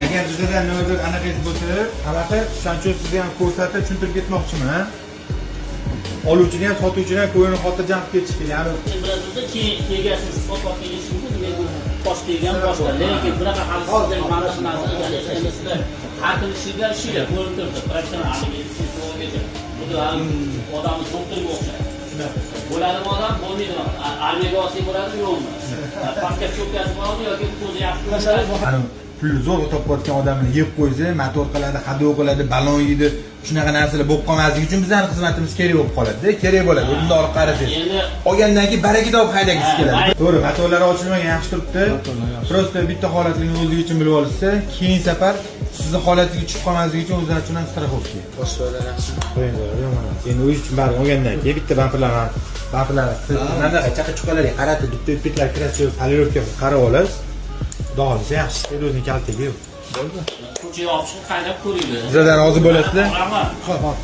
Agar bizdan nimadir anaqangiz bo'lsa, anaqa, shuning uchun sizga ham ko'rsatib, tushuntirib ketmoqchiman. Oluvchini ham, sotuvchini ham ko'nglini xotirjam qilib ketish kerak. Ya'ni Bilasizda, keyin egasi sotib kelishi mumkin, men bu tosh degan boshqa, lekin bunaqa hali sizlar mana shu narsa sizlar har kuni ishinglar, ishinglar ko'rinib turibdi, professional haligi psixologiyacha. Bu odamni doktorga o'xshaydi. Bo'ladimi odam, bo'lmaydimi? Armiyaga olsak bo'ladimi, yo'qmi? Подкачка si bormi yoki ko'zi yaxshi ko'radi? Ani pulni zo'rg'a topayotgan odamni yeb qo'ysa, motor qiladi, ходовой qiladi, balon yeydi. Shunaqa narsalar bo'lib qolmasligi uchun bizani xizmatimiz kerak bo'lib qoladi-da, kerak bo'ladi. Bunday olib qarasangiz. Endi Olgandan keyin baraka topib haydagisi keladi. Ha. To'g'ri, motorlari ochilmagan, yaxshi turibdi. Просто bitta holatini o'zligi uchun bilib olishsa, keyin safar sizni holatingizga tushib qolmasligi uchun o'zlari uchun ham страховка. Boshqalar yaxshi. Yomon emas. Endi o'zi uchun baribir olgandan keyin bitta bamperlarni mana bunaqa chaqa chuqalarga qaratib, bitta bitlar красиво полировка qilib qarab olasiz. Xudo xohlasa, yaxshi ishlaydi, o'zining kaltagi yo'q. Ko'chaga olib chiqib, haydab ko'ringlar. Bizlardan rozi bo'lasizlar? Rahmat. Ho'p, ho'p.